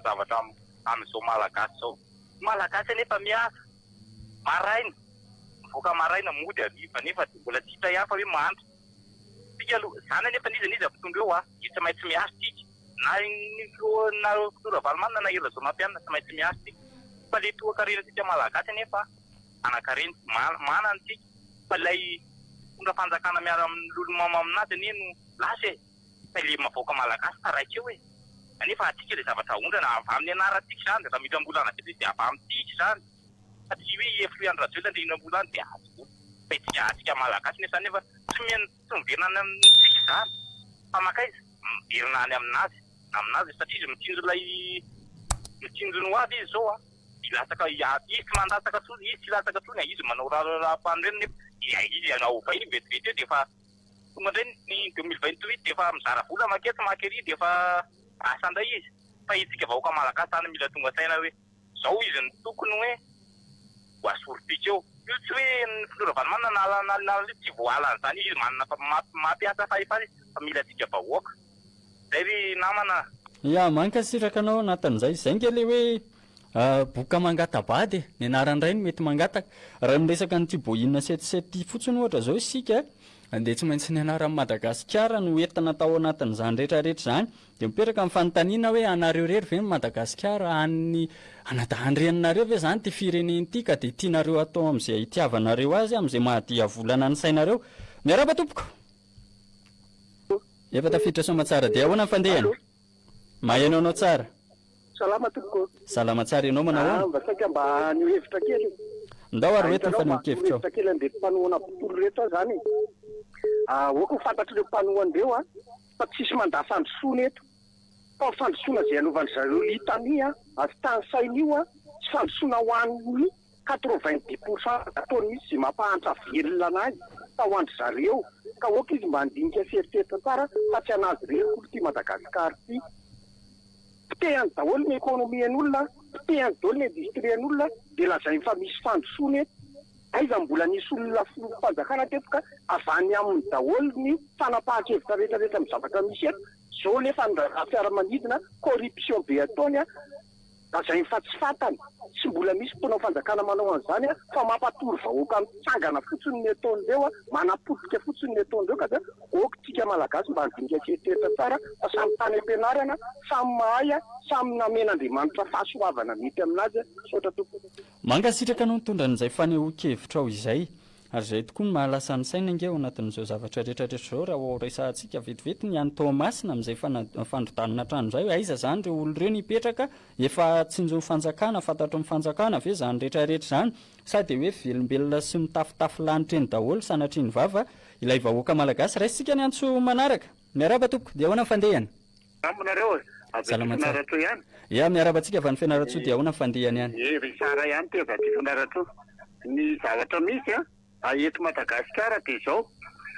ny zavatra amin'izao Malagasy izao. Ny Malagasy anefa miasa maraina, mivoaka maraina mody hariva nefa dia mbola tsy hita ihany fa hoe mahantra. Tsika aloha, izany anefa n'iza n'iza mpitondra eo a, dia tsy maintsy miasa tsika. Na ny filoha na filoha Ravalomanana na Hery Rajaonarimampianina tsy maintsy miasa tsika. Fa ilay toa-karenantsika Malagasy anefa manankarena, manana tsika. Fa ilay mpitondra fanjakana miara milolomamo aminazy anie no lasa e. Fa ilay vahoaka Malagasy taraiky eo e. Kanefa antsika ilay zavatra aondrana, avy amin'ny anarantsika izany, raha mihidram-bola any ivelany dia avy amintsika izany. Fa tsy hoe i Filoha Andry Rajoelina dia hihidram-bola any dia azo vola. Fa itsika antsika Malagasy nefa izany nefa tsy tsy miverina any amintsika izany. Fa mankaiza? Miverina any aminazy, aminazy satria izy mitsinjo ilay mitsinjo ny ho avy izy izao an. Hilatsaka, izy tsy mandatsaka intsony, izy tsy hilatsaka intsony, izy manao raharaham-panorenana nefa izy hanao vahiny vetivety eo dia efa Tonga indray ny 2028 dia efa mizara vola maketsy maka ery dia efa asa indray izy. Fa itsika vahoaka malagasy zany mila tonga saina hoe zao izy no tokony hoe ho asorintsika eo. Io tsy hoe ny filoha Ravalomanana na na na na tsy voaala an'izany izy manana mampiasa fahefana izy fa mila antsika vahoaka. Zay ry namana a. Ya, mankasitraka anao anatin'izay. Izay nge le hoe boka mangata-bady e. Ny anaran-dray no mety mangataka. Raha miresaka an'ity Boeing 77 ity fotsiny ohatra izao isika dia tsy maintsy ny anaran'i Madagasikara no entina tao anatin'izany rehetra rehetra izany. Dia mipetraka ny fanontaniana hoe anareo irery ve ny Madagasikara? An'ny anadahin-dreninareo ve izany ity firenena ity ka dia tianareo atao amin'izay itiavanareo azy, amin'izay mahadiavolana ny sainareo? Miarahaba tompoko! Efa tafiditra soamatsara. Dia ahoana ny fandehany? Maheno anao tsara. Salama tompoko. Salama tsara ianao manao ahoana? Ah, mba saika mba haneho hevitra kely. Ndao ary hoeto ny fanehoan-kevitrao. Hevitra kely an'ireto mpanohana mpitolo ireto aho izany e. Aoka ho fantatr'ireo mpanohana ireo an, fa tsisy mandà fandrosoana eto. Fa ny fandrosoana izay anaovan-dry zareo litania avy tany saina io an, tsy fandrosoana ho an'ny 90% ataony mihitsy izay mampahantra velona anazy fa ho an-dry zareo. Ka aoka izy mba handinika sy hieritreritra tsara fa tsy anazy irery akory ity Madagascar ity. Potehany daholo ny économie an'olona, potehany daholo ny industrie an'olona dia lazainy fa misy fandrosoana eto. Aiza mbola nisy olona filoham-panjakana teto ka avy any aminy daholo ny fanapahan-kevitra rehetra rehetra amin'ny zavatra misy eto. Zao nefa ny raharaha fiaramanidina, corruption be ataony an, Lazainy fa tsy fantany, tsy mbola misy mponao fanjakana manao an'izany fa mampatory vahoaka mitsangana fotsiny ny ataon'ireo, manapotika fotsiny ny ataon'ireo ka dia ok tsika malagasy mba handinika sy hieritreritra tsara fa samy tany am-pianarana, samy mahay, samy namen'Andriamanitra fahasoavana mety aminazy, misaotra tompoko. Mankasitraka anao nitondra an'izay fanehoan-kevitrao izay. Ary izay tokoa no mahalasa ny saina ange ao anatin'izao zavatra rehetra rehetra izao raha ho resahantsika vetivety ny any Toamasina amin'izay fandrodanana trano izay hoe aiza izany ireo olona ireo nipetraka, efa tsinjon'ny fanjakana, fantatry ny fanjakana ve izany rehetra rehetra izany sa dia hoe velombelona sy mitafotafo lanitra eny daholo sanatria ny vava ilay vahoaka malagasy. Raisintsika ny antso manaraka. Miarahaba tompoko, dia ahoana ny fandehany? Salama nareo e! Avy aty Salama tsara. Fianarantsoa ihany? Ya, miarahaba antsika avy any Fianarantsoa dia ahoana ny fandehany any? Ye, Richard ihany ity avy aty Fianarantsoa. Ny zavatra misy an, eto Madagasikara dia izao,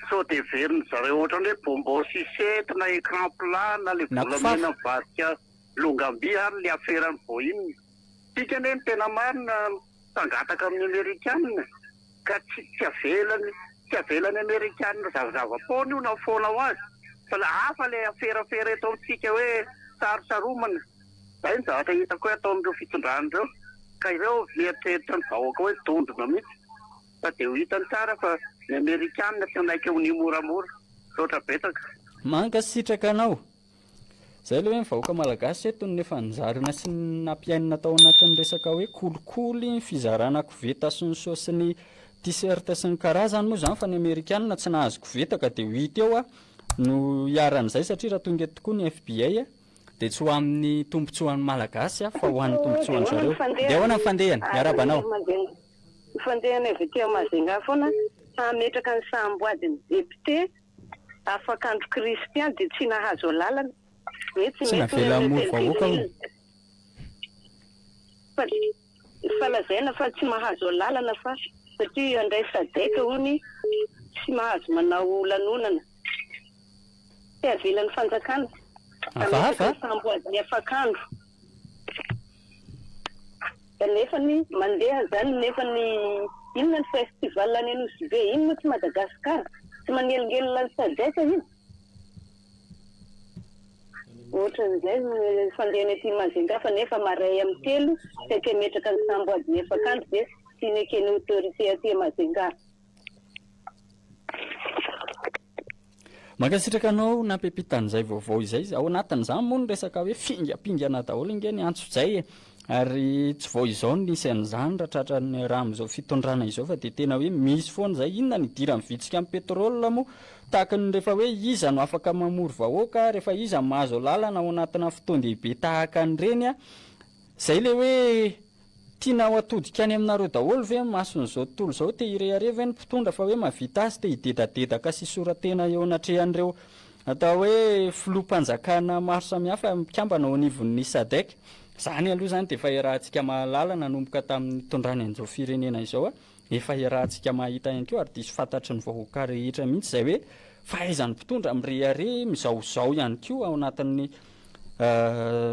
sao dia heverin'ny zareo ohatran'ny hoe bonbon sucette na écran plat na le Na volamena kofafa. mivadika longam-by ary le aferan'ny Boeing. Tsika anie ny tena marina mpangataka amin'ny amerikana e! Ka tsy tsy avelany tsy avelan'ny amerikana zavazava-poana io na foana ho azy fa la hafa le aferafera eto amintsika hoe sarotsaromana. Zay ny zavatra hitako hoe ataon'ireo fitondrana ireo ka ireo mieritreritra ny vahoaka hoe dondrona mihitsy fa dia ho hitany tsara fa ny amerikana tsy hanaiky ho ny moramora. Misaotra betsaka. Mankasitraka anao. Zay aloha hoe ny vahoaka malagasy eto no efa nizarina sy nampiainina tao anatin'ny resaka hoe kolikoly, ny fizarana koveta sy ny saosy ny t-shirt sy ny karazany moa izany fa ny amerikana tsy nahazo koveta ka dia ho hita eo no hiharan'izay satria raha tonga eto tokoa ny FBI dia tsy ho amin'ny tombotsoan'ny malagasy fa ho an'ny tombotsoan-dry zareo. Dia ahoana ny fandehany? Miarahaba anao. Ny fandehany avy aty Majunga foana hametraka ny samboadin'ny député Afakandro Christian dia tsy nahazo alalana hoe tsy Tsy mety hoy navela amin'ny hamory hôtel de vahoaka hono. ville. Fa fa lazaina fa tsy mahazo alalana fa satria handray sadec hony tsy mahazo manao lanonana. Tsy avelan'ny fanjakana Hafahafa hametraka a! ny samboadin'ny afakandro. Nefany mandeha zany nefany inona ny festival any Nosy Be iny moa tsy Madagascar tsy manelingelina ny sadec io. Ohatran'izay ny fandehany aty Majunga fa nefa maray amin'ny telo saika hametraka ny sambo adiny efak'andro dia tsy neken'ny autorité aty Majunga. Mankasitraka anao nampiampita an'izay vaovao izay. Ao anatin'izany moa ny resaka hoe fingampingana daholo ange ny antsojay e. Ary tsy vao izao no nisy an'izany raha tratran'ny raha amin'izao fitondrana izao fa dia tena hoe misy foana izay. Inona no idiran'ny vitsika amin'ny pétrole moa? Tahaka ny rehefa hoe iza no afaka mamory vahoaka, rehefa iza no mahazo alalana ao anatina fotoan-dehibe tahaka an'ireny. Izay ilay hoe Tiana ho atodika any aminareo daholo ve ny mason'izao tontolo izao? Te hirehareha ve ny mpitondra fa hoe mahavita azy? Te hidedadedaka sy hisora-tena eo anatrehan'ireo atao hoe filoham-panjakana maro samihafa mpikambana ao anivon'ny Sadec? Izany aloha izany dia efa iarahantsika mahalala nanomboka tamin'ny nitondrany an'izao firenena izao. Efa iarahantsika mahita ihany koa ary diso fantatry ny vahoaka rehetra mihitsy izay hoe fahaizan'ny mpitondra mirehareha mizahozaho ihany koa ao anatin'ny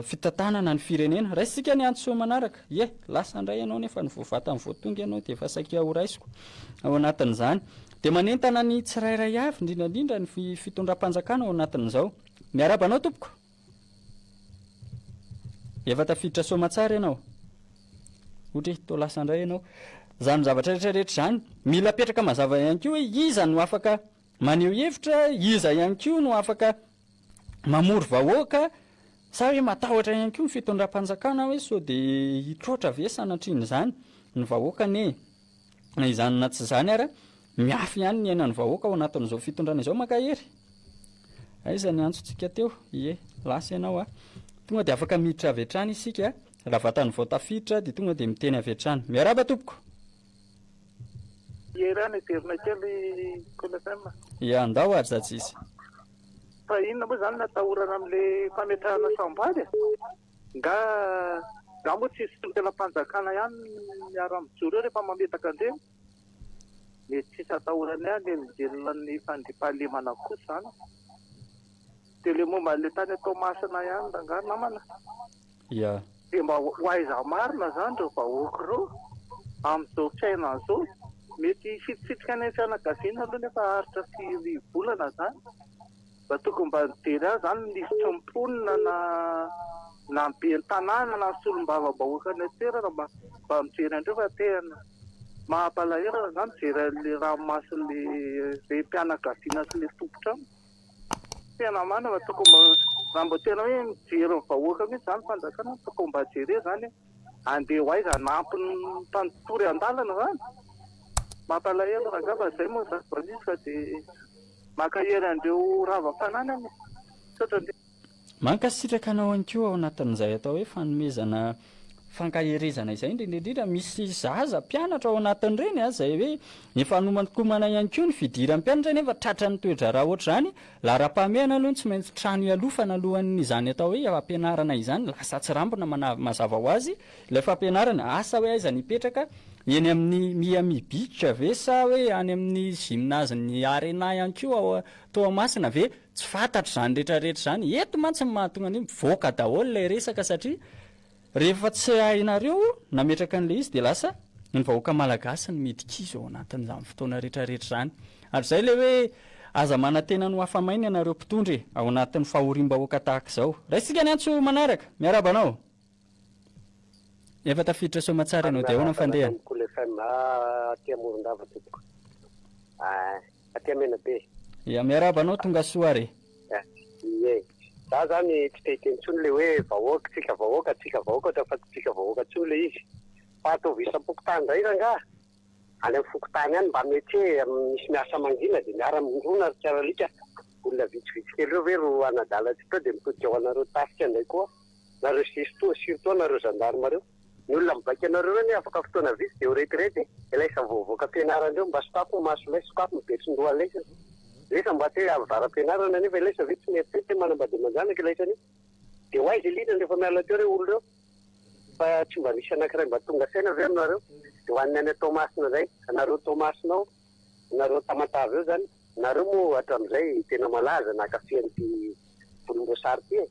fitantanana ny firenena. Raisintsika ny antso manaraka. Ie, lasa indray ianao nefa ny vao vatany vao tonga ianao dia efa saika horaisiko ao anatin'izany. Dia manentana ny tsirairay avy, indrindra indrindra ny fitondram-panjakana ao anatin'izao. Miarahaba anao tompoko. Efa tafiditra soamatsara ianao. Otry, toa lasa indray ianao. Izany zavatra rehetra rehetra izany, mila apetraka mazava ihany koa hoe iza no afaka maneho hevitra, iza ihany koa no afaka mamory vahoaka, sa hoe matahotra ihany koa ny fitondram-panjakana hoe sao dia hitroatra ve sanatrian'izany ny vahoaka anie na izany na tsy izany ara, mihafy ihany ny iainan'ny vahoaka ao anatin'izao fitondrana izao. Mankahery! Aiza ny antsontsika teo? Ie, lasa ianao a! Tonga dia afaka miditra avy hatrany isika, raha vatany vao tafiditra dia tonga dia miteny avy hatrany. Miarahaba tompoko! Ie raha niverina kely Cool FM. Ie, andao ary za tsisy. Fa inona moa izany no atahorana amin'ilay fametrahana sambady e? Nga nga moa tsisy solontenam-panjakana ihany miara-mijoro eo rehefa mametaka an'ireny? Mety tsisy atahorana ihany hanelingelina ny fandriampahalemana kosa izany. Dia ilay momba an'ilay tany Toamasina ihany rangahy namana. Ya. Dia mba ho aiza marina izany ireo vahoaka ireo amin'izao fiainana izao? Mety hisitrisitrika any amin'ny fianakaviana aloha nefa haharitra firy volana izany? Mba tokony mba nijery azy izany ny minisitry ny mponina na na ny ben'ny tanàna na ny solombavambahoaka any an-toerana mba mba mijery an'ireo fa tena mampalahelo raha izany mijery an'ilay ranomason'ilay renim-pianakaviana sy ilay tompon-trano. Tena marina fa tokony mba raha mba tena hoe mijery ny vahoaka mihitsy izany fanjakana tokony mba jereo izany hoe andeha ho aiza hanampy ny mpanotory an-dalana izany. Mampalahelo rangahy fa izay moa ny zava-misy fa dia mankahery an'ireo rava fananana e. Misaotra indrindra. Mankasitraka anao ihany koa ao anatin'izay atao hoe fanomezana fankaherezana izay, indrindra indrindra misy zaza mpianatra ao anatin'ireny a, izay hoe efa anomankomana ihany koa ny fidiran'ny mpianatra nefa tratran'ny toe-draharaha ohatr'izany, laharam-pahamehana aloha ny tsy maintsy trano ialofana alohan'izany atao hoe fampianarana izany, lasa tsirambina mana- mazava ho azy ilay fampianarana, asa hoe aiza ny hipetraka, eny amin'ny Miami Beach ve sa hoe any amin'ny gymnase-n'ny Arena ihany koa ao Toamasina ve? Tsy fantatro izany rehetra rehetra izany, eto mantsy no mahatonga an'io, mivoaka daholo ilay resaka satria rehefa tsy hainareo nametraka an'ilay izy dia lasa ny vahoaka malagasy no midi-kizo ao anatin'izany fotoana rehetra rehetra izany. Ary izay ilay hoe aza manantena ny ho afa-maina ianareo mpitondra e, ao anatin'ny fahoriam-bahoaka tahaka izao. Raisintsika ny antso manaraka. Miarahaba anao. Efa tafiditra soamatsara ianao dia ahoana ny fandehany? Cool FM aty Morondava tompoko. Aty Menabe. Ya, miarahaba anao tonga soa ary e. Ie. Za zany tsy te hiteny intsony le hoe vahoaka, tsika vahoaka, tsika vahoaka ohatra fa tsy tsika vahoaka intsony le izy. Fa ataovy isam-pokontany indray rangaha. Any amin'ny fokontany any mba mety hoe misy miasa mangina dia miara mirona ry tsiaralika. Olona vitsivitsy kely ireo ve ro hanadala antsika eo dia mitodika ho anareo tafika indray koa. Nareo surtout surtout anareo gendarme reo. Ny olona mibaiko anareo reo anie afaka fotoana vitsy dia ho retirety e. Ilaisa vao voaka fianarana reo mba sokafo ny maso lay sokafo ny betron-doha laisa. Laisa mba te avara-pianarana nefa ilaisa ve tsy mieritreritra hoe manambady aman-janaka ilaisany io. Dia ho aiza i Lina rehefa miala teo reo olona reo. Fa tsy mba misy anakiray mba tonga saina ve aminareo? Dia ho an'ny any Toamasina indray, anareo Toamasina ao, anareo Tamatave eo zany, nareo moa hatramin'izay tena malaza nankafy an'ity volomboasary ity e!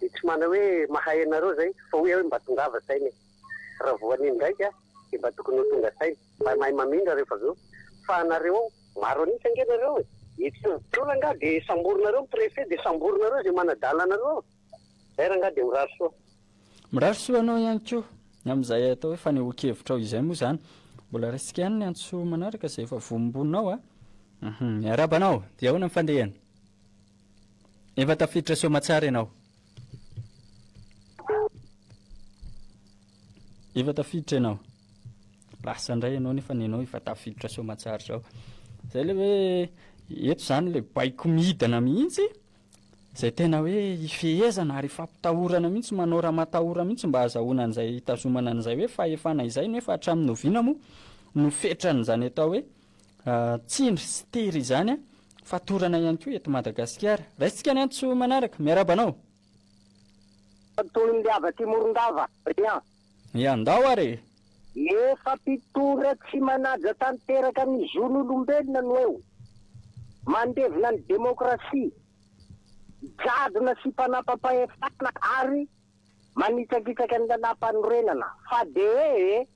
Dia tsy mana hoe mahay anareo zay, fa hoy aho hoe mba tongava saina e! Raha voan'iny indraika dia mba tokony ho tonga saina, mba mahay mamindra rehefa avy eo, fa anareo ao, maro an'isa ange nareo e! Etsy eo rangaha dia samborinareo ny préfet dia samborinareo izay manadala anareo ao. Zay rangahy dia mirary soa. Mirary soa anao ihany koa ny amin'izay atao hoe fanehoan-kevitrao izay moa izany. Mbola raisintsika ihany ny antso manaraka izay efa vonombononao a. Uhum, miarahaba anao, dia ahoana ny fandehany? Efa tafiditra soamatsara ianao. Efa tafiditra ianao. Lasa indray ianao nefa ny anao efa tafiditra soamatsara izao. Izay ilay hoe eto izany ilay baiko midina mihitsy. Izay tena hoe ifehezana ary ifampitahorana mihitsy, manao ramatahora mihitsy mba hahazahoana an'izay hitazomana an'izay hoe fahefana izay nefa hatramin'ny oviana moa no fetran'izany atao hoe tsindry sy tery izany fatorana ihany koa eto Madagasikara. Raisintsika ny antso manaraka. Miarahaba anao. Toy ny avy aty Morondava, Briand. Ya, ndao ary e! Efa mpitondra tsy manaja tanteraka ny zon'olombelona no eo. Mandevona ny demokrasia, jadona sy mpanampam-pahefana ary manitsakitsaka ny lalàmpanorenana. Fa de e!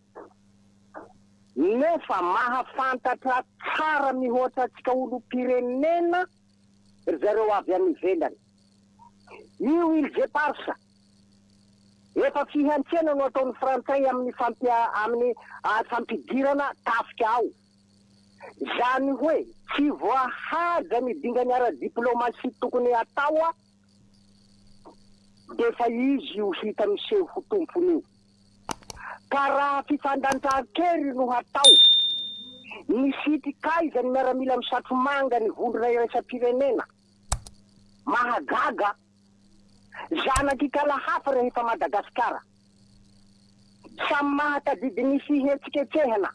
Nefa mahafantatra tsara mihoatra antsika olom-pirenena ry zareo avy any ivelany. Io Îles Éparses Efa fihantsiana no ataon'ny frantsay amin'ny fampia amin'ny fampidirana tafika ao. Izany hoe tsy voahaja ny dingany ara-diplaomasia tokony hatao dia efa izy io hita miseho ho tompony io. Ka raha fifandanjan-kery no hatao, nisitrik'aiza ny miaramila misatro-manga ny vondrona iraisam-pirenena? Mahagaga! Zanak'ikala hafa rehefa Madagasikara. Samy mahatadidy ny fihetsiketsehana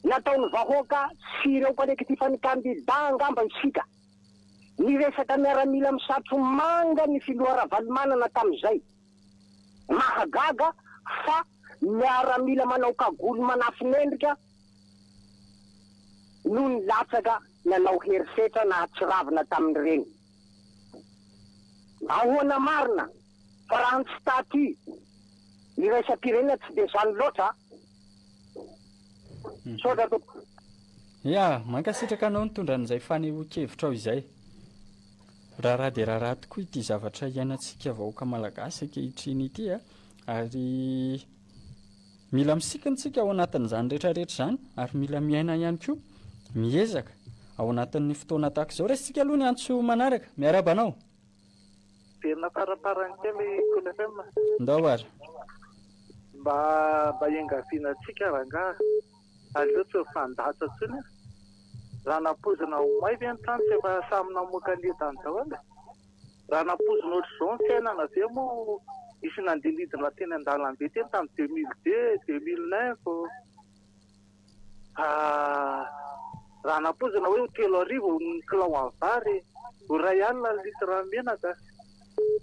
nataon'ny vahoaka sy ireo kolekitifan'ny kandida angamba isika. Niresaka miaramila misatro manga ny filoha Ravalomanana tamin'izay. Mahagaga fa miaramila manao kagoly manafin'endrika no nilatsaka nanao herisetra nahatsiravina tamin'ireny. Ahoana marina fa raha ny statut iraisam-pirenena tsy dia zany loatra a! Misaotra tompoko. Ya, mankasitraka anao nitondra an'izay fanehoan-kevitrao izay. Raharaha dia raharaha tokoa ity zavatra iainantsika vahoaka malagasy ankehitriny ity a, ary Mila misikina isika ao anatin'izany rehetra rehetra izany ary mila miaina ihany koa, miezaka ao anatin'ny fotoana tahaka izao. Raisintsika aloha ny antso manaraka. Miarahaba anao. Velona faraparany kely Cool FM. Ndao ary. Mba mba iangaviana antsika rangaha, aleo tsy mifandatsa intsony e. Raha nampoizina ho may ve ny trano tsy efa samy namoaka ny entany daholo e. Raha nampoizina ohatr'izao ny fiainana ve moa nisy nandeha nidina teny an-dalambe teny tamin'ny 2002, 2009 raha nampoizina hoe ho 3000 ny kilao an'ny vary, ho 1000 ny litre menaka.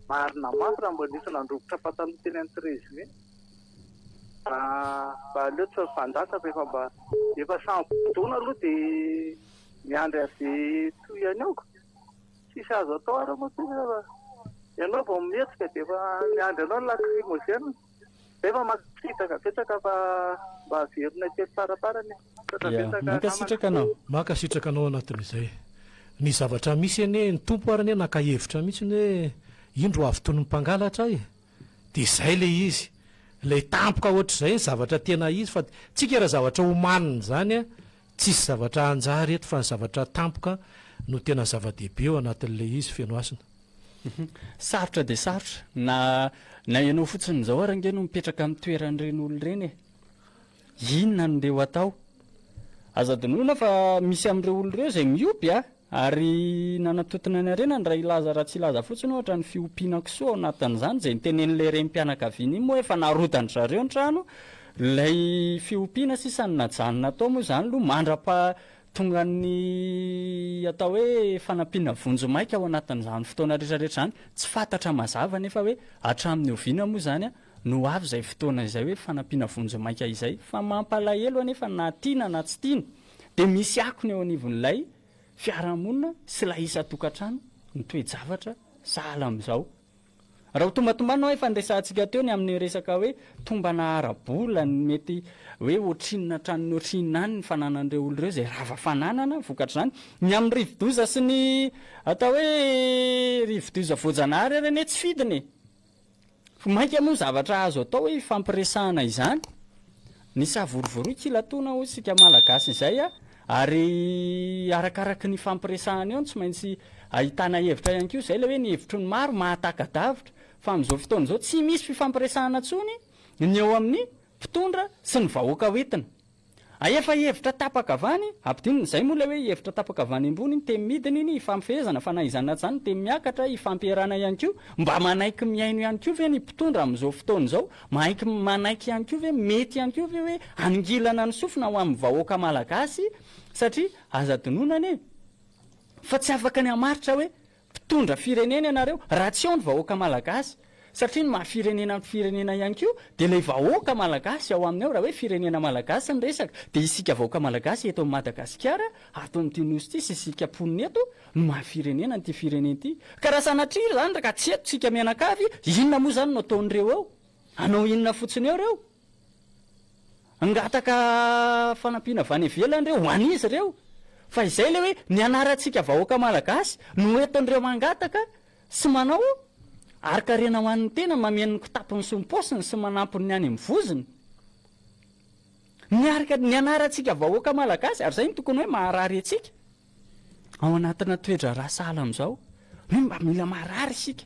Marina mafy raha mbola nisy nandrovitra pataloha teny amin'ny treize mai. Mba aleo tsy mifandatsa fa efa mba efa samy voadona aloha dia miandry an'izay tohiny eo ka. Tsisy azo atao ary moa tsika fa ianao vao mihetsika dia efa miandry anao ny lacrymogène. Zay fa mankasitraka betsaka fa mba averina kely faraparany e. Misaotra Ya, betsaka namana. mankasitraka anao. Mankasitraka anao anatin'izay. Ny zavatra misy anie, ny Tompo ary anie naka hevitra mihitsy hoe indro ho avy toy ny mpangalatra aho e. Dia izay ilay izy. Ilay tampoka ohatr'izay ny zavatra tena izy fa tsika raha zavatra omanina izany an, Tsisy zavatra hanjary eto fa ny zavatra tampoka no tena zava-dehibe ao anatin'ilay izy feno hasina. Sarotra dia sarotra, na na ianao fotsiny izao ary ange no mipetraka amin'ny toeran'ireny olona ireny e! Inona no ndeha ho atao? Aza adinoina fa misy amin'ireo olona ireo izay miopy a! Ary nanatontona ny harena ny raha hilaza raha tsy hilaza fotsiny ohatra ny fiompiana kisoa ao anatin'izany izay notenenin'ilay renim-pianakaviana iny moa efa narodan-dry zareo ny trano, ilay fiompiana sisa no najanona tao moa izany aloha mandra-paha tongan'ny atao hoe fanampiana vonjimaika ao anatin'izany fotoana rehetra rehetra izany, tsy fantatra mazava anefa hoe hatramin'ny oviana moa izany no ho avy izay fotoana izay hoe fanampiana vonjimaika izay fa mampalahelo anefa na tiana na tsy tiana dia misy akony eo anivon'ilay fiarahamonina sy ilay isan-tokantrano ny toe-javatra sahala amin'izao. Raha ho tombantombanina efa niresahantsika teo ny amin'ny resaka hoe tombana ara-bola ny mety hoe ohatrinona hatramin'ny ohatrinona any ny fananan'ireo olona ireo izay rava fananana vokatr'izany. Ny amin'ny rivodoza sy ny atao hoe rivodoza voajanahary ary anie tsy fidiny e! Fa mainka moa zavatra azo atao hoe ifampiresahana izany. Ny savorovoroy kilatoana hoy isika Malagasy izay a! Ary arakaraky ny ifampiresahana eo no tsy maintsy ahitana hevitra ihany koa. Izay ilay hoe ny hevitry ny maro mahataka-davitra. Fa amin'izao fotoana izao tsy misy fifampiresahana intsony ny eo amin'ny mpitondra sy ny vahoaka hoentina. Hay efa hevitra tapaka avy any, ampidinina, izay moa ilay hoe hevitra tapaka avy any ambony iny, teny midina iny, ifampifehezana, fa na izany na tsy izany, teny miakatra, ifampierana ihany koa, mba manaiky mihaino ihany koa ve ny mpitondra amin'izao fotoana izao, mahaiky manaiky ihany koa ve, mety ihany koa ve hoe haningilana ny sofina ho amin'ny vahoaka malagasy, satria aza adinoina anie fa tsy afaka ny hamaritra hoe Mpitondra firenena ianareo, raha tsy eo ny vahoaka malagasy, satria ny maha firenena ny firenena ihany koa dia ilay vahoaka malagasy ao aminy ao, raha hoe firenena malagasy ny resaka dia isika vahoaka malagasy eto Madagasikara ato amin'ity nosy ity sy isika mponina eto no maha firenena an'ity firenena ity. Ka raha sanatria izany ka tsy eto isika mianakavy, inona moa izany no ataon'ireo eo? Hanao inona fotsiny eo ireo? Hangataka fanampiana avy any ivelany ireo, ho an'iza ireo? Fa izay ilay hoe ny anarantsika vahoaka malagasy no entin'ireo mangataka sy manao harin-karena ho an'ny tena, mameno ny kitapony sy ny paosiny sy manampy ny any amin'ny vozony. Ny harika, ny anarantsika vahoaka malagasy, ary izay no tokony hoe maharary antsika ao anatina toe-draharaha sahala amin'izao, hoe mba mila marary isika.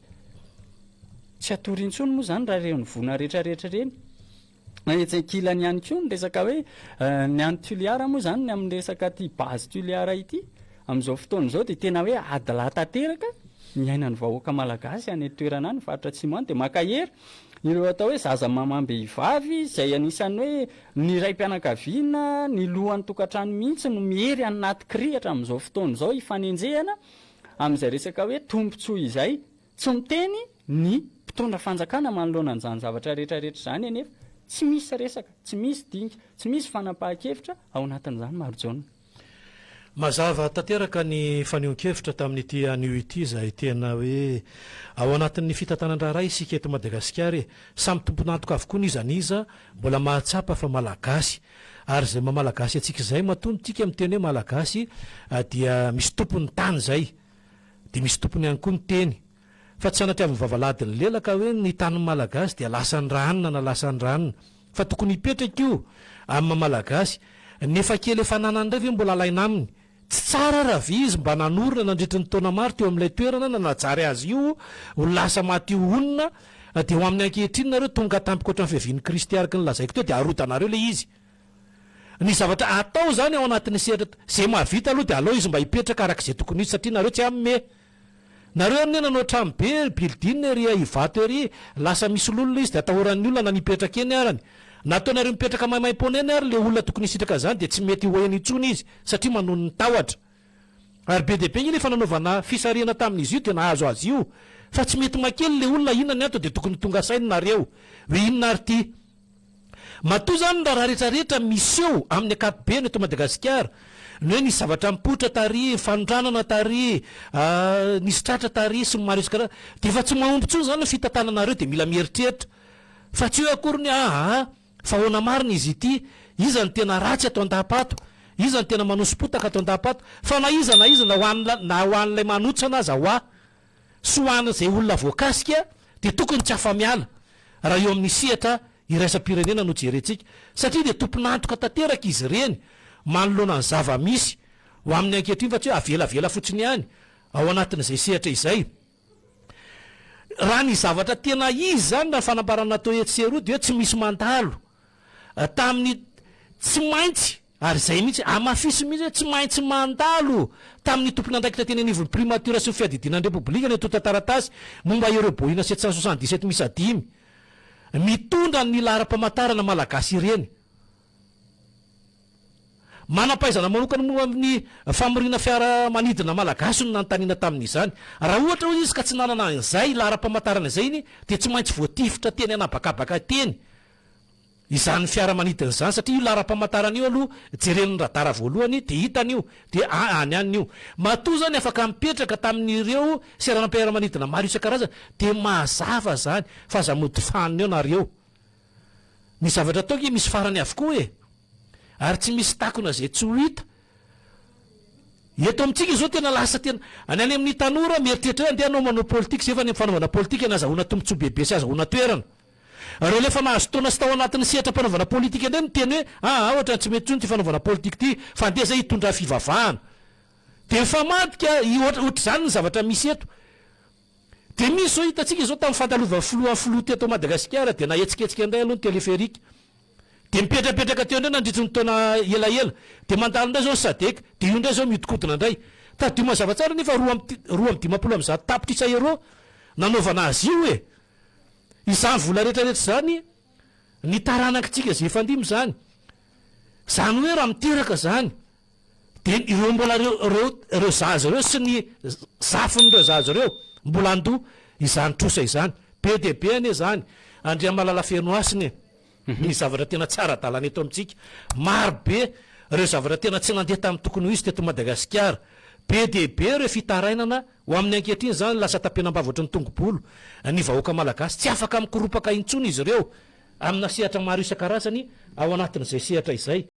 Tsy hatory intsony moa izany raha ireny voina rehetrarehetra ireny. Etsy ankilany ihany koa ny resaka hoe ny any Toliara moa izany ny amin'ny resaka ity base Toliara ity amin'izao fotoana izao dia tena hoe adilahy tanteraka ny iainan'ny vahoaka malagasy any an-toerana any faritra atsimo any dia mankahery ireo atao hoe zaza mamam-behivavy izay anisan'ny hoe ny raim-pianakaviana ny lohan'ny tokantrano mihitsy no miery any anaty kirihitra amin'izao fotoana izao hifanenjehana amin'izay resaka hoe tombontsoa izay. Tsy miteny ny mpitondra fanjakana manoloana an'izany zavatra rehetra rehetra izany anefa. Tsy misy resaka, tsy misy dinika, tsy misy fanapahan-kevitra ao anatin'izany Marijaona. Mazava tanteraka ny fanehoan-kevitra tamin'ity anio ity izay tena hoe ao anatin'ny fitantanan-draharaha isika eto Madagasikara e! Samy tompon'antoka avokoa n'iza n'iza mbola mahatsapa fa Malagasy ary izay maha Malagasy antsika izay matoa tsika miteny hoe Malagasy dia misy tompony ny tany izay. Dia misy tompony ihany koa ny teny. Fa tsy sanatria avy mivavalady ny lela ka hoe ny tanin'ny Malagasy dia lasan'ny rahanina na lasan'ny rahanina. Fa tokony hipetraka io amin'ny maha Malagasy. Ny efa kely efa ananany indray ve mbola alaina aminy? Tsy tsara raha vy izy mba nanorina nandritry ny taona maro teo amin'ilay toerana nanajary azy io ho lasa maty honina dia ho amin'ny ankehitriny nareo tonga tampoka ohatran'ny fiavian'i Kristy araka ny lazaiko teo dia arodanareo ilay izy. Ny zavatra atao izany ao anatin'ny sehatra, izay mahavita aloha dia alao izy mba hipetraka araka izay tokony ho izy satria nareo tsy hanome. Nareo anie nanao trano be, building ery Ivato ery, lasa misy lolona izy dia atahoran'ny olona na ny hipetraka eny arany. Na ataonareo mipetraka maimaimpoana eny ary le olona tokony hisitraka izany dia tsy mety ho eny intsony izy satria manono ny tahotra. Ary be dia be nge le fananaovana fisarihana tamin'izy io dia nahazo azy io fa tsy mety makely le olona inona ny antony dia tokony ho tonga saina nareo hoe inona ary ty Matoa izany ny raharaha rehetra rehetra miseho amin'ny ankapobeny eto Madagasikara, ny hoe nisy zavatra nipoitra tary, fanondranana tary, nisy tratra tary sy ny maro isan-karazany, dia efa tsy mahomby intsony izany ny fitantananareo dia mila mieritreritra fa tsy hoe akory ny hoe aa fa ahoana marina izy ity, iza no tena ratsy ato an-dapa ato, iza no tena manoso-potaka ato an-dapa ato, fa na iza na iza na ho an'ilay na ho an'ilay manotsana aza hoa. sy ho an'izay olona voakasika dia tokony tsy afa-miala raha eo amin'ny sehatra iraisam-pirenena no jerentsika satria dia tompon'antoka tanteraka izy ireny manoloana ny zava-misy ho amin'ny ankehitriny fa tsy hoe avelavela fotsiny ihany ao anatin'izay sehatra izay. Raha ny zavatra tena izy izany raha ny fanambarana natao etsy sy eroa dia hoe tsy misy mandalo tamin'ny tsy maintsy Ary izay mihitsy, hamafisiny mihitsy hoe tsy maintsy mandalo tamin'ny tompon'andraikitra teny anivon'ny Primature sy ny Fiadidiana ny Repoblika ny antontan-taratasy momba ireo Boina 777 miisa dimy mitondra ny laharam-pamantarana malagasy ireny. Manam-pahaizana manokana momba ny famoriana fiaramanidina malagasy no nanontaniana tamin'izany. Raha ohatra hoy izy ka tsy nanana an'izay laharam-pamantarana izay iny dia tsy maintsy voatifitra teny an'habakabaka teny. Izany fiaramanidina izany satria io laharam-pamantarana io aloha jeren'ny radara voalohany dia hitany io dia a any aniny io. Matoa izany afaka mipetraka tamin'ireo seranam-piaramanidina maro isan-karazany dia mazava izany fa aza mody fanina eo nareo. Ny zavatra atao ange misy farany avokoa e! Ary tsy misy takona izay tsy ho hita. Eto amintsika izao tena lasa tena any any amin'ny tanora mieritreritra hoe andeha hanao manao politika izay fa ny fanaovana politika no azahoana tombotsoa bebe sy azahoana toerana. Ireo ilay efa nahazo taona sy tao anatin'ny sehatra mpanaovana politika indray miteny hoe aa ohatran'ny tsy mety intsony ity fanaovana politika ity fa andeha izay hitondra fivavahana. Dia mifamadika ohatr'izany ny zavatra misy eto. Dia misy izao hitantsika izao tamin'ny fandalovan'ny filoha filoha teto Madagasikara dia nahetsiketsika indray aloha ny téléphérique. Dia mipetrapetraka teo indray nandritry ny taona elaela. Dia mandalo indray izao ny Sadec, dia io indray izao mihodinkodina indray. Tadidio mazava tsara anefa 152 tapitrisa euros nanaovana azy io e! Izany vola rehetra rehetra izany ny taranakitsika izay efa ndimby izany. Izany hoe raha miteraka izany dia ireo mbola ireo ireo ireo zaza ireo sy ny zafin'ireo zaza ireo mbola handoa izany trosa izany. Be dia be anie izany Andriamalala Fenohasina e! Ny zavatra tena tsy ara-dalàna eto amintsika. Maro be ireo zavatra tena tsy nandeha tamin'ny tokony ho izy teto Madagasikara. Be dia be ireo fitarainana ho amin'ny ankehitriny izany lasa tapenam-bava ohatry ny tongo-bolo ny vahoaka malagasy. Tsy afaka mikoropaka intsony izy ireo amina sehatra maro isan-karazany ao anatin'izay sehatra izay.